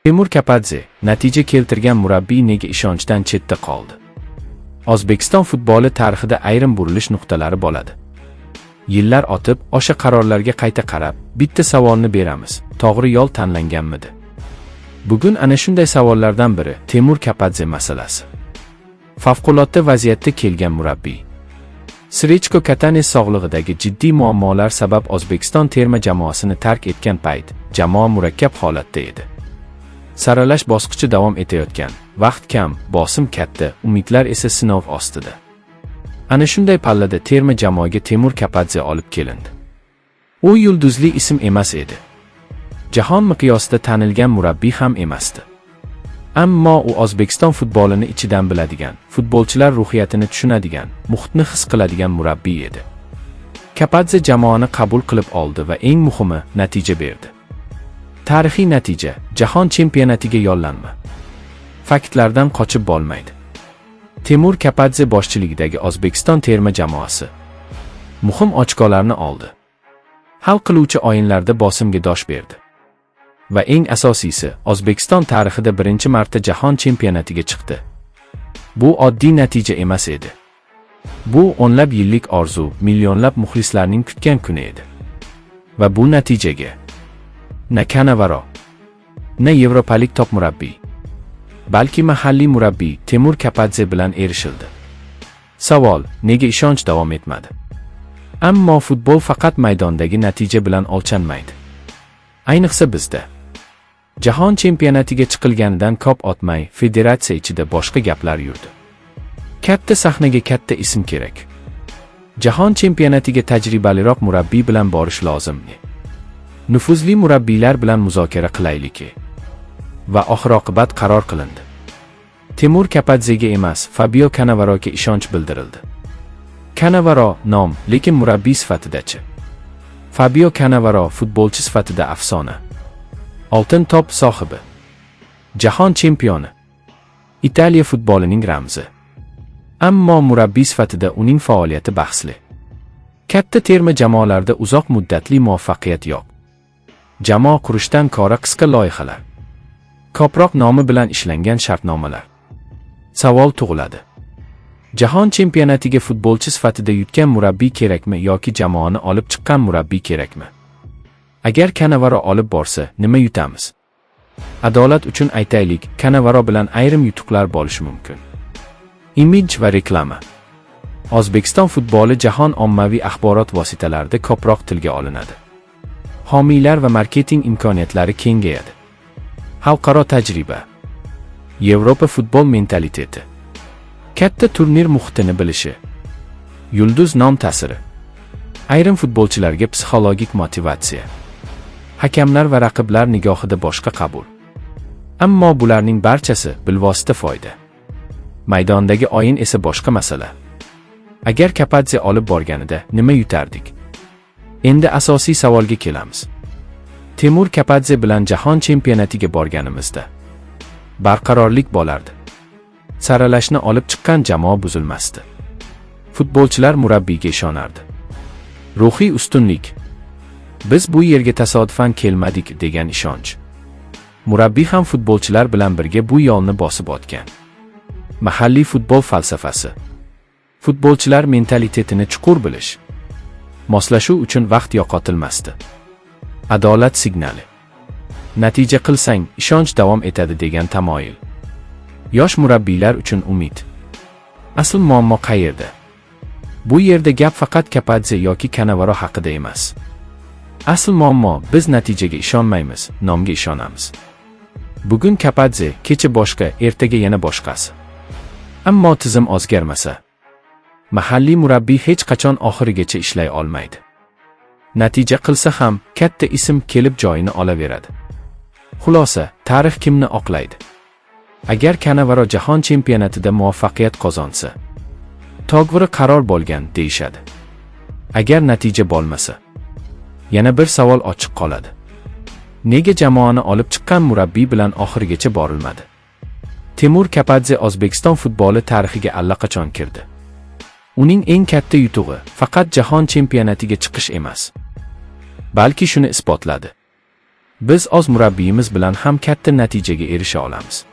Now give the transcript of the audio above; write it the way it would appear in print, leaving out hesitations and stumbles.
Temur Kapadze natija keltirgan murabbiy nega ishonchdan chetda qoldi? O'zbekiston futboli tarixida ayrim burilish nuqtalari bo'ladi. Yillar o'tib, o'sha qarorlarga qayta qarab, bitta savolni beramiz: to'g'ri yo'l tanlanganmidi? Bugun ana shunday savollardan biri Temur Kapadze masalasi. Favqulodda vaziyatda kelgan murabbiy. Srechko Katanes sog'lig'idagi jiddiy muammolar sabab O'zbekiston terma jamoasini tark etgan payt jamoa murakkab holatda edi. Saralash bosqichi davom etayotgan, vaqt kam, bosim katta, umidlar esa sinov ostida. Ana shunday pallada terma jamoaga Temur Kapadze olib kelindi. U yulduzli ism emas edi. Jahon miqyosida tanilgan murabbiy ham emasdi. Ammo u O'zbekiston futbolini ichidan biladigan, futbolchilar ruhiyatini tushunadigan, muhitni his qiladigan murabbiy edi. Kapadze jamoani qabul qilib oldi va eng muhimi, natija berdi. Tarixiy natija, jahon chempionatiga yo'llanma. Faktlardan qochib bo'lmaydi. Temur Kapadze boshchiligidagi O'zbekiston terma jamoasi muhim ochkolarni oldi. Hal qiluvchi o'yinlarda bosimga dosh berdi. Va eng asosiysi, O'zbekiston tarixida birinchi marta jahon chempionatiga chiqdi. Bu oddiy natija emas edi. Bu o'nlab yillik orzu, millionlab muxlislarning kutgan kuni edi. Va bu natijaga na Kanavaro, na yevropalik top murabbiy, balki mahalliy murabbiy Temur Kapadze bilan erishildi. Savol: nega ishonch davom etmadi? Ammo futbol faqat maydondagi natija bilan o'lchanmaydi. Ayniqsa bizda. Jahon chempionatiga chiqilganidan ko'p o'tmay, federatsiya ichida boshqa gaplar yurdi. Katta sahnaga katta ism kerak. Jahon chempionatiga tajribaliroq murabbiy bilan borish lozim. Nufuzli murabbiylar bilan muzokara qilaylik. Va oxir-oqibat qaror qilindi. Temur Kapadzega emas, Fabio Kanavaroga ishonch bildirildi. Kanavaro nom, lekin murabbiy sifatida-chi? Fabio Kanavaro futbolchi sifatida afsona. Oltin to'p sohibi. Jahon chempioni. Italiya futbolining ramzi. Ammo murabbiy sifatida uning faoliyati bahsli. Katta terma jamoalarda uzoq muddatli muvaffaqiyat yo'q. Jamoa qurishdan ko'ra qisqa loyihalar. Ko'proq nomi bilan ishlangan shartnomalar. Savol tug'iladi. Jahon chempionatiga futbolchi sifatida yutgan murabbiy kerakmi yoki jamoani olib chiqqan murabbiy kerakmi? Agar Kanavaro olib borsa, nima yutamiz? Adolat uchun aytaylik, Kanavaro bilan ayrim yutuqlar bo'lishi mumkin. Imij va reklama. O'zbekiston futboli jahon ommaviy axborot vositalarida ko'proq tilga olinadi. Homiylar va marketing imkoniyatlari kengayadi. Xalqaro tajriba. Yevropa futbol mentaliteti. Katta turnir muhitini bilishi. Yulduz nom ta'siri. Ayrim futbolchilarga psixologik motivatsiya. Hakamlar va raqiblar nigohida boshqa qabul. Ammo bularning barchasi bilvosita foyda. Maydondagi o'yin esa boshqa masala. Agar Kapadze olib borganida nima yutardik? Endi asosiy savolga kelamiz. Temur Kapadze bilan jahon chempionatiga borganimizda barqarorlik bo'lardi. Saralashni olib chiqqan jamoa buzilmasdi. Futbolchilar murabbiyga ishonardi. Ruhiy ustunlik. Biz bu yerga tasodifan kelmadik degan ishonch. Murabbiy ham futbolchilar bilan birga bu yo'lni bosib o'tgan. Mahalliy futbol falsafasi. Futbolchilar mentalitetini chuqur bilish. Moslashuv uchun vaqt yo'qotilmasdi. Adolat signali. Natija qilsang, ishonch davom etadi degan tamoyil. Yosh murabbiylar uchun umid. Asl muammo qayerda? Bu yerda gap faqat Kapadze yoki Kanavaro haqida emas. Asl muammo: biz natijaga ishonmaymiz, nomga ishonamiz. Bugun Kapadze, kecha boshqa, ertaga yana boshqasi. Ammo tizim o'zgarmasa, mahalliy murabbiy hech qachon oxirigacha ishlay olmaydi. Natija qilsa ham, katta ism kelib joyini olaveradi. Xulosa, tarix kimni oqlaydi? Agar Kanavaro jahon chempionatida muvaffaqiyat qozonsa, to'g'ri qaror bo'lgan deyishadi. Agar natija bo'lmasa, yana bir savol ochiq qoladi. Nega jamoani olib chiqqan murabbiy bilan oxirigacha borilmadi? Temur Kapadze O'zbekiston futboli tarixiga allaqachon kirdi. Uning eng katta yutug'i faqat jahon chempionatiga chiqish emas, balki shuni isbotladi: Biz o'z murabbiyimiz bilan ham katta natijaga erisha olamiz.